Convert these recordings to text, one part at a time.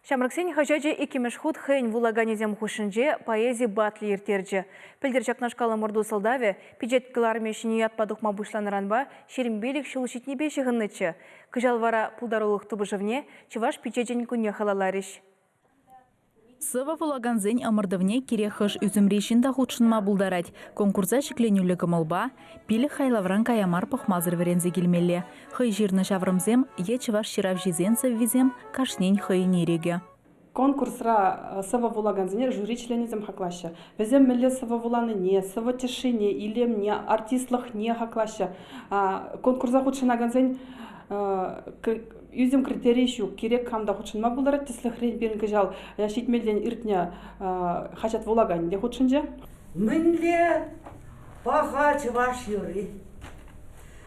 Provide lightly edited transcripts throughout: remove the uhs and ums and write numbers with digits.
Ҫамрӑксен хаҫачӗ иккӗмӗш хут хӑйӗн вулаканӗсем хушшинче поэзи батлӗ ирттерчӗ. Пӗлтӗр ҫакнашкал ӑмӑрту сӑлтавӗ пичет кӑларӑмӗ ҫӗнӗ ятпа тухма пуҫланӑранпа 25 ҫул ҫитнипе ҫыхӑннӑччӗ. Кӑҫал вара пултарулӑх тупӑшӑвне Чӑваш пичечӗн кунне халалларӗҫ. Сӑвӑ вулакансен ӑмӑртӑвне кирек хӑш ӳсӗмри ҫын та хутшӑнма пултарать. Конкурса ҫӗкленӳллӗ кӑмӑлпа, пилӗк хайлавран кая мар пӑхмасӑр вӗренсе килмелле. Хӑй ҫырнӑ ҫаврӑмсем е чӑваш ҫыравҫисен сӑввисем кашнин хӑйӗн ирӗкӗ. Конкурсра сӑвӑ вулакансене жюри членӗсем хаклаҫҫӗ. Вӗсем мӗнле сӑвӑ вуланине, сӑвӑ тӗшшине, илемне, артистлӑхне хаклаҫҫӗ. Конкурса хутшӑнакансен ӳсӗм критерийӗ ҫук. Кирек кам та хутшӑнма пултарать. Тӗслӗхрен, пирӗн кӑҫал ҫитмӗлтен иртнӗ хаҫат вулаканӗ те хутшӑнчӗ. Мӗнле паха чӑваш юрри!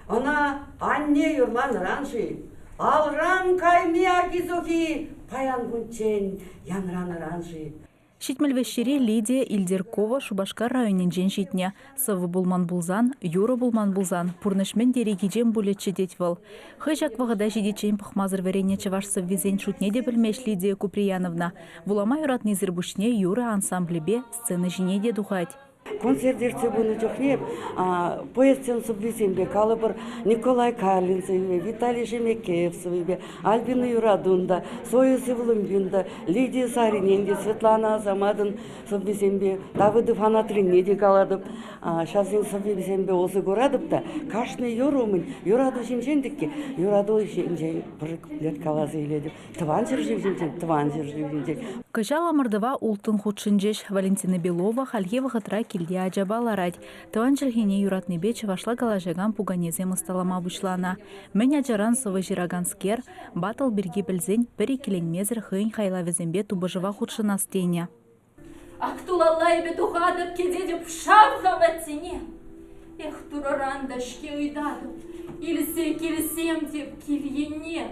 Ӑна анне юрланӑран-ши, алран кайми аки-сухи паян кунччен янранӑран-ши? Ҫитмӗл виҫҫӗри Лидия Ильдеркова Шупашкар районӗнчен ҫитнӗ. Сӑвӑ пулман пулсан, юрӑ пулман пулсан пурнӑҫ мӗн тери кичем пулӗччӗ тет вӑл. Хӑй ҫак вӑхӑта ҫитиччен пӑхмасӑр вӗреннӗ чӑваш сӑввисен шутне те пӗлмест Лидия Куприяновна. Вулама юратнисӗр пуҫне юрӑ ансамблӗпе сцена ҫине те тухать. Концерт ертсе пынӑ чухне поэтсен сӑввисемпе, калӑпӑр, Николай Калин сӑввипе, Виталий Шемекеев сӑввипе, Альбина Юратун та, Зоя Сывлӑмпин та, Лидия Саринен те, Светлана Асаматӑн сӑввисемпе, Давыдов Анатрине те калатӑп. Ҫавсен сӑввисемпе усӑ куратӑп та кашни юрӑ умӗн юрату ҫинчен тӗкки, юрату ҫинчен пӗр куплет каласа илетӗп. Тӑван ҫӗршыв ҫинчен, тӑван ҫӗршыв ҫинчен. Кӑҫал ӑмӑртӑва улттӑн хутшӑнчӗҫ. Валентина Белова хальхи вӑхӑтра килте ачапа ларать. Тӑван чӗлхене юратнипе чӑвашла калаҫакан пуканесем ӑсталама пуҫланӑ. Мӗн ачаран сӑвӑ ҫыраканскер батл пирки пӗлсен пӗр иккӗленмесӗр хӑйӗн хайлавӗсемпе тупӑшӑва хутшӑнас тенӗ. Ак тулалла эпӗ тухатӑп, кӗтетӗп шав-ха ваттине. Эх, Турӑран та-ҫке ыйтатӑп, илсе килсем теп кил енне.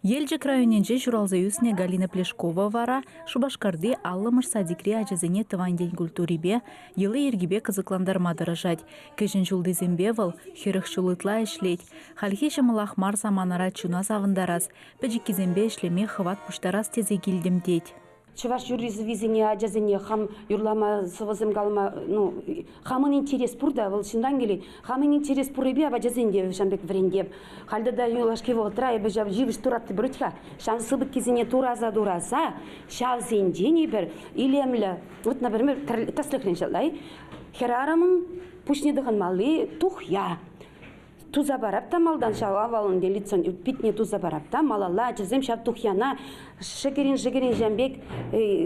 Елчӗк районӗнче ҫуралса ӳснӗ Галина Плешкова вара Шупашкарти 50-мӗш садикри ачасене тӑван ен культурипе, йӑли-йӗркипе кӑсӑклантарма тӑрӑшать. Кӗҫӗн ҫултисемпе вӑл 40 ҫул ытла ӗҫлет. Хальхи ҫӑмӑлах мар саманара чуна савӑнтарас, пӗчӗккисемпе ӗҫлеме хӑват пуҫтарас тесе килтӗм тет. Чӑваш юрри-сӑввисене ачасене хам юрлама, сӑвӑсем калама, ну, хамӑн интерес пур та, вӑл ҫынран килет. Хамӑн интерес пуррипе ачасен те ҫавӑн пек вӗрентеп. Халь тата юлашки вӑхӑтра эпӗ ҫав йывӑҫ туратти пырать-ха. Ҫав сыпӑккисене тураса-тураса ҫавсенчен эпир илемлӗ, вот, например, тӗслӗхрен ҫапла, хӗрарӑмӑн пуҫне тӑхӑнмалли тухья. Туса парап та малтан ҫав авал ӗнтӗ лицон питне туса парап та малалла ачасем ҫав тухьяна шӗкӗрин-шӗкӗрин ҫам пек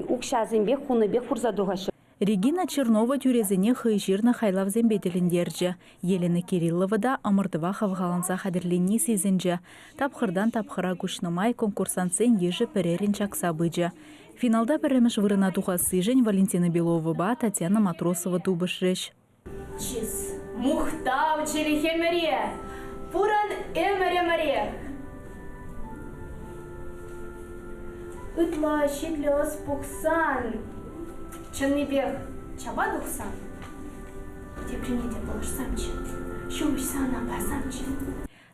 укҫасемпе хунӑ пек хурса тухаҫҫӗ. Регина Чернова тӳресене хӑй ҫырнӑ хайлавсемпе тӗлӗнтерчӗ. Елена Кириллова та ӑмӑртӑва хавхаланса хатӗрленни сисӗнчӗ. Тапхӑртан тапхӑра куҫнӑ май конкурсантсен йышӗ пӗрерӗн чакса пычӗ. Финалта пӗрремӗш вырӑна тухассишӗн Валентина Беловӑпа Татьяна Матросова тупӑшрӗҫ. Чыс, мухтав чӗлхемӗре, пурӑн ӗмӗр-ӗмӗрех. Ытла ҫитлӗ ӑс пухсан, чӑннипех чапа тухсан, теприне те пулӑшсамччӗ, ҫул уҫса ӑна парсамччӗ.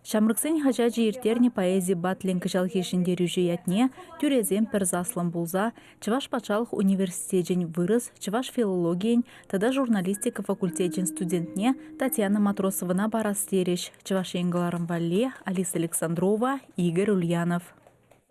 Ҫамрӑксен хаҫачӗ ирттернӗ поэзи батлӗн кӑҫалхи ҫӗнтерӳҫӗ ятне тӳресем пӗр саслӑн пулса Чӑваш патшалӑх университечӗн вырӑс, чӑваш филологийӗн тата журналистика факультечӗн студентне Татьяна Матросовӑна парас терӗҫ. Чӑваш Ен кӑларӑм валли Алиса Александрова, Игорь Ульянов.